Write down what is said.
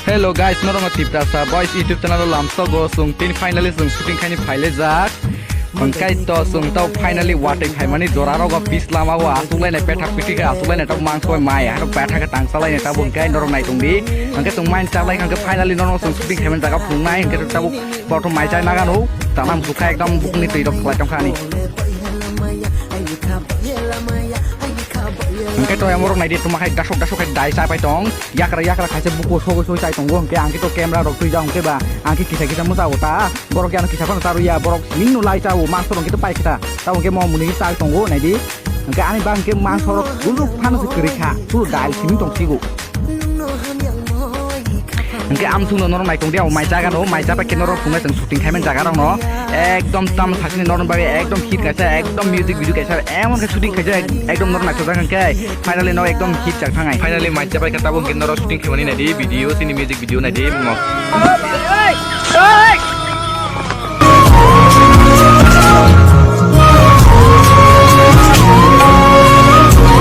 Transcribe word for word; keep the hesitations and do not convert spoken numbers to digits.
Hello guys, norokno Tiprasa Boys YouTube channel o lamsogo. Chwng tin finally chwng shooting khaini phailejak. Hwnkhe to chwng to finally watwi phaimani jora rogo pis lama o aswk lainai pethak pithi khe aswk lainai tabuk mangso bai mai hai rok betha khe tang cha lainai tabuk hwnkhe norok nai tong di. Hwnkhe chwng mai cha lai hwnkhe finally norok chwng shooting khaimani jaga phunuknai hwnkhe tabuk borok to mai chai nagano. Tanam bukha ekdom bukni twi rok khlai tong kha ani. Hwnkhe to emorok nai di tuma khai dasok dasok khai dai cha pai tong. Yakra yakra khaisa buku sogwi sogwi chai tongo, hwnkhe ang khe to camera rok twi ja, hwnkhe ba ang khe kisa kisa mwsa o ta, borok khe ano kisa phano charwi ya, borok sini no lai cha o, mangso rok khe to pai khe ta, ta hwnkhe mo muni chai tongo, nai di, hwnkhe ani ba hwnkhe mangso rok guluk phano se kwrwi kha, suru dal simi tong sigo. Hwnkhe amsung no norok nai tong di, abo mai jaga no, mai cha pai khe norok phunuknai chwng shooting khaimani jaga rok no, ekdom tam sakni norok bagwi ekdom hit kaisa, ekdom music video kaisa, emon khe shooting khaijak, ekdom norok naithokjak hwnkhe. Finally no ekdom hit jak thangai. Finally mai chapai kha tabuk hwnkhe norok shooting khaimani naidi video, chini music video naidi mo.